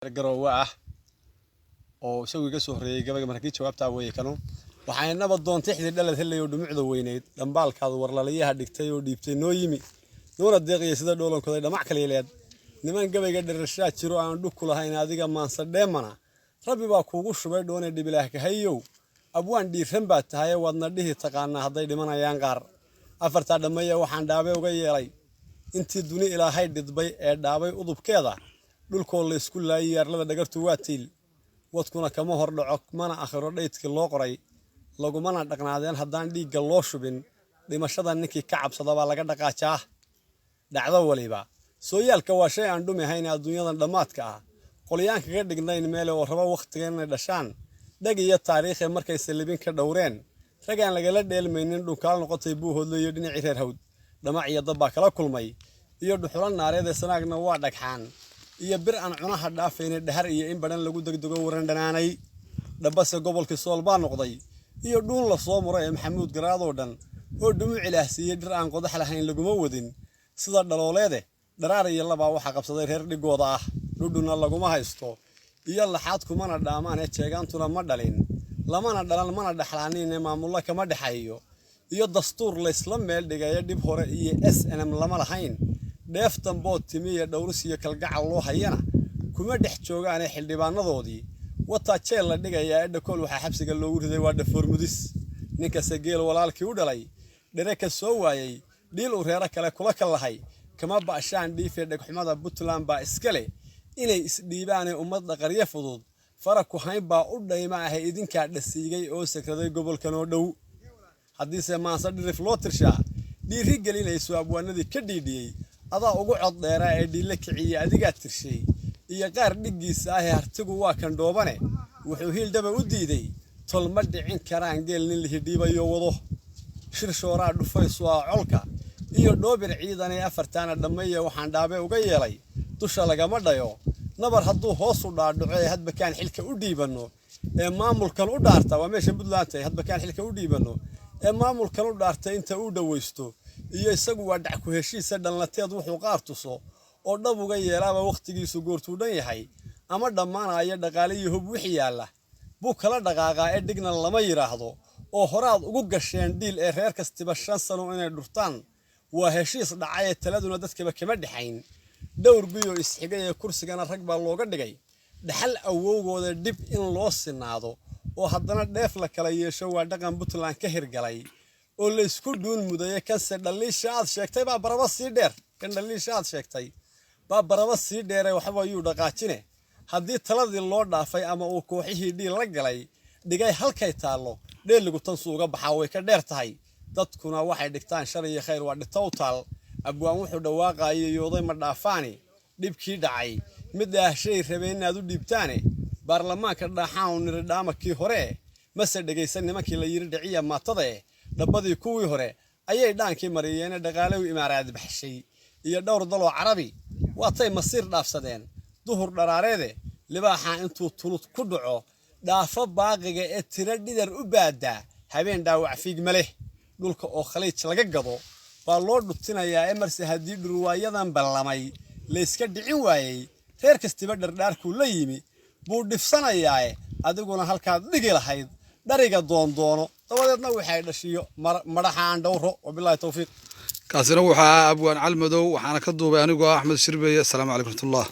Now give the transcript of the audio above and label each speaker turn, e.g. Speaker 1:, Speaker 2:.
Speaker 1: Garoowe ah oo isagu iga soo horreeyey gabayga, markii jawaabtaa weeye kanu. Waxaynaba doontixdii dhalad helay oo dhumucda weynayd, dhambaalkaadu warlaliyaha dhigtay oo dhiibtay noo yimi, nuuna deeqiya sida dhoolankoday dhamac kaliileed. Niman gabayga dherashaa jiro aan dhug ku lahayn adiga maansa dheemana rabbi baa kuugu shubay dhoone dhibilaah kahayow. Abwaan dhiiran baad tahaye, waadna dhihi taqaanaa hadday dhimanayaan qaar. Afartaa dhammeeya waxaan dhaabay uga yeelay intii duni ilaahay dhidbay ee dhaabay udubkeeda dhulkoo laysku laayay. Arlada dhagartu waa tiil, wadkuna kama hor dhaco mana akhiro dhaydkii loo qoray, lagumana dhaqnaadeen haddaan dhiigga loo shubin. Dhimashada ninkii ka cabsada baa laga dhaqaajaa dhacdo waliba. Sooyaalka waa shay aan dhumi hayn adduunyadan dhammaadka ah, qolyaan kaga dhignayn meele oo raba wakhtiga inay dhashaan dhag iyo taariikhee markay sallibin ka dhowreen ragaan lagala dheelmaynin. Dhunkaal noqotay Buuhoodle iyo dhinacii reer Hawd, dhamac iyo dab baa kala kulmay iyo dhuxulo naareed ee Sanaagna waa dhagxaan iyo bir aan cunaha dhaafayne, dhahar iyo in badhan lagu degdego waran dhanaanay. Dhabbase gobolkii Sool baa noqday iyo dhuun la soo muro ee Maxamuud Garaadoo dhan oo dhumuc ilaah siiyey, dhir aan qodax lahayn laguma wadin sida dhalooleede. Dharaar iyo labaa waxaa qabsaday reer dhigooda ah, dhudhuna laguma haysto iyo laxaad kumana dhaamaan ee jeegaantuna ma dhalin, lamana dhalan mana dhexlaaniine. Maamullo kama dhexeeyo iyo dastuur laysla meel dhigayo, dhib hore iyo SNM lama lahayn. Dheef dambood timi iyo dhowris iyo kalgacal loo hayana kuma dhex joogaane, xildhibaanadoodii wataa jeel la dhigayaa ee dhakool waxaa xabsiga loogu riday waa dhafoormudis. Ninkase geel walaalkii u dhalay dhere ka soo waayey, dhiil uu reero kale kula kallahay kama ba'shaan dhiifee. Dhegxumada Puntland baa iska leh inay isdhiibaanee ummad dhaqaryo fudud fara ku hayn baa u dhayma ahay. Idinkaa dhasiigay oo sakraday gobolkan oo dhow. Haddiise maanse dhirif loo tirshaa dhiiri gelinayso abwaanadii ka dhiidhiyey, adaa ugu cod dheeraa ee dhiille kiciye adigaa tirshay iyo qaar dhiggiisa ahee. Hartigu waa kan dhoobane wuxuu hiildhaba u diiday, tol ma dhicin karaan geel nin lihidhiibayo wado. Shir shooraa dhufaysu ah colka iyo dhoobir ciidanee. Afartaana dhammeeya waxaan dhaabe uga yeelay dusha lagama dhayo nabar hadduu hoos u dhaadhaco ee hadbakaan xilka u dhiibanno ee maamulkan u dhaarta. Waa meesha Puntland tahay. Hadbakaan xilka u dhiibanno ee maamulkan u dhaarta inta uu dhowaysto iyo isagu waa dhac ku heshiisa dhanlateed wuxuu qaar tuso oo dhab uga yeelaaba wakhtigiisu goortuu dhan yahay ama dhammaanaya. Dhaqaale iyo hub wixii yaalla buu kala dhaqaaqaa ee dhigna lama yidhaahdo oo horaad ugu gasheen dhiil ee reer kastiba 5 sano inay dhurtaan waa heshiis dhacay ee taladuna dadkaba kama dhexayn. Dhowr guyoo isxigay ee kursigana rag baa looga dhigay dhaxal awowgooda. Dhib in loo sinaado oo haddana dheef la kala yeesho waa dhaqan Puntland ka hirgalay oo laysku dhuun mudaye. Kanse dhaliisha aad sheegtay baa baraba sii dheer, kan dhaliisha aad sheegtay baa baraba sii dheere. Waxba yuu dhaqaajine haddii taladii loo dhaafay ama uu kooxihii dhiil la galay dhigay halkay taallo, dheeligu tansu uga baxaa way ka dheer tahay. Dadkuna waxay dhigtaan shar iyo khayr waa dhito u taal. Abwaan wuxuu dhawaaqaayay yooday ma dhaafaani dhibkii dhacay mid dhaahshay rabeen inaad u dhiibtaane. Baarlamaanka dhaaxaanu niri dhaama kii hore mase dhegaysan nimankii la yiri dhiciya maatada eh. Dhabbadii kuwii hore ayay dhaankii mariyeene dhaqaale u imaaraad baxshay iyo dhowr daloo Carabi waatay masiir dhaafsadeen duhur dharaareede. Libaaxaa intuu tulud ku dhaco dhaafo baaqiga ee tiro dhidar u baaddaa habeen dhaawac fiig ma leh. Dhulka oo Khaliij laga gado baa loo dhutinayaa ee marse haddii dhurwaayadan ballamay layska dhicin waayey, reer kastiba dhardhaarkuu la yimi buu dhifsanayaae. Adiguna halkaad dhigi lahayd dhariga doondoono, dabadeedna waxay dhashiyo madhaxaan dhowro. Wabilaahi towfiiq.
Speaker 2: Kaasina wuxuu ahaa abwaan Calmadow, waxaana ka duubay anigoo Axmed Shirbeeye. Asalaamu calaykum raxmatullah.